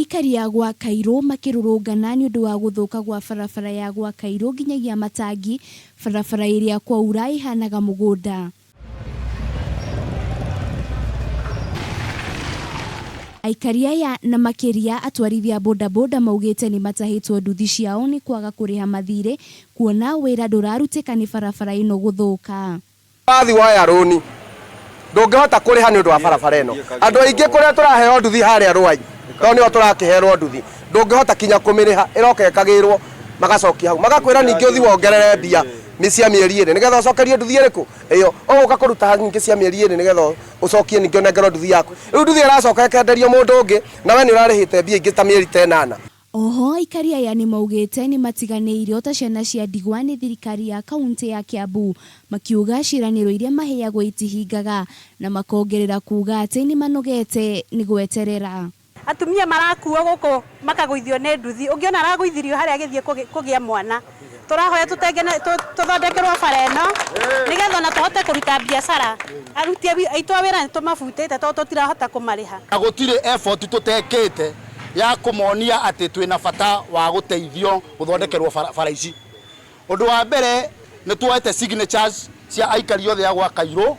Aikari a gwa Kairũ makĩrũrũngana nĩũndũ wa gũthũka gwa barabara ya gwa Kairũ nginyagia Matangi, barabara ĩrĩa kwaura ĩhanaga mũgũnda. Aikari aya na makĩria atwarithia a bodaboda maugĩte nĩmatahĩtwo nduthi ciao nĩ kwaga kũrĩha mathirĩ kuona wĩra ndũrarutĩka nĩ barabara ĩno gũthũka. Wathi woya rũni ndũngĩhota kũrĩha nĩ ũndũ wa barabara ĩno. Andũ aingĩ kũrĩa tũraheo nduthi harĩa Rwai, tondũ nĩho tũrakĩherwo nduthi, ndũngĩhota kinya kũmĩrĩha, ĩroka ĩkagĩrwo magacokia hau. Magakwĩra ningĩ ũthiĩ wongerere mbia cia mĩeri ĩrĩ nĩgetha ũcokerie nduthi ĩrĩkũ? Ĩyo. Ũgũka kũruta nyingĩ cia mĩeri ĩrĩ nĩgetha ũcokie ningĩ ũnengerwo nduthi yaku. Rĩu nduthi ĩracoka ĩkenderio mũndũ ũngĩ na we nĩ ũrarĩhĩte mbia ingĩ ta mĩeri ta ĩnana. Oho aikari aya nĩmaugĩte nĩmatiganĩirio ta ciana cia ndigwa nĩ thirikari ya kauntĩ ya Kiambu makiuga ciĩranĩro iria maheagwo itihingaga na makongerera kuuga atĩ nĩmanogete nĩ gweterera. Atumia marakuo gũkũ makagũithio nĩ nduthi, ũngĩona aragũithirio harĩa agĩthiĩ kũgĩa mwana. Tũrahoya tũthondekerwo bara ĩno nĩgetha ona tũhote kũruta biacara. Aruti aitũ a wĩra nĩ tũmabutĩte tondũ tũtirahota kũmarĩha. Na gũtirĩ effort tũtekĩte ya kũmonia atĩ twĩna bata wa gũteithio gũthondekerwo bara ici. Ũndũ wa mbere nĩ tuoete signatures cia aikari othe a gwa Kairũ,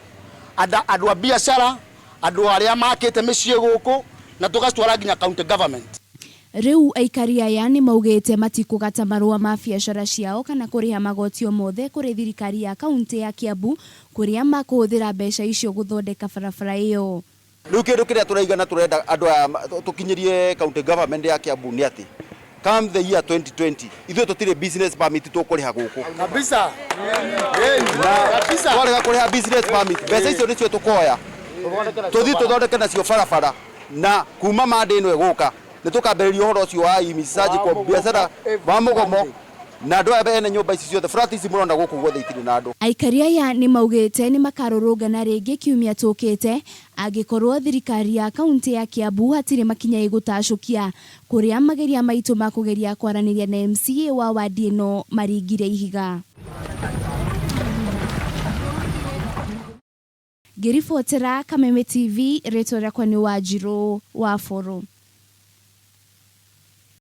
andũ a biacara, andũ arĩa makĩte mĩciĩ gũkũ na tũgacitwara nginya county government. Rĩu aikari aya nĩmaugĩte matikũgata marũa ma biacara ciao kana kũrĩha magoti o mothe kũrĩ thirikari ya kauntĩ ya Kiambu kũrĩa makũhũthĩra mbeca icio gũthondeka barabara ĩyo. Rĩu kĩndũ kĩrĩa tũraiga na tũrenda andũ aya tũkinyĩrie county government ya Kiambu nĩ atĩ come the year 2020 ithuĩ tũtirĩ business permit tũkũrĩha gũkũ. Kabisa. Na twarega kũrĩha business permit mbeca icio nĩcio tũkoya tũthiĩ tũthondeke nacio barabara na kuma Monday ĩno ĩgũka nĩ tũkambĩrĩria ũhoro ũcio wa IMC surgical biacara wa mũgomo na andũ aya ene nyũmba ici ciothe flat ici mũrona gũkũ guothe itirĩ na andũ. Aikari aya nĩmaugĩte nĩmakarũrũngana rĩngĩ kiumia tũkĩte angĩkorwo thirikari ya kauntĩ ya Kiambu hatirĩ makinya ĩgũtacũkia kũrĩa mageria maitũ ma kũgeria kwaranĩria na MCA wa wadi ĩno maringire ihiga. Ngĩribotera Kameme TV, rĩtwa rĩakwa nĩ Wanjirũ wa Boro.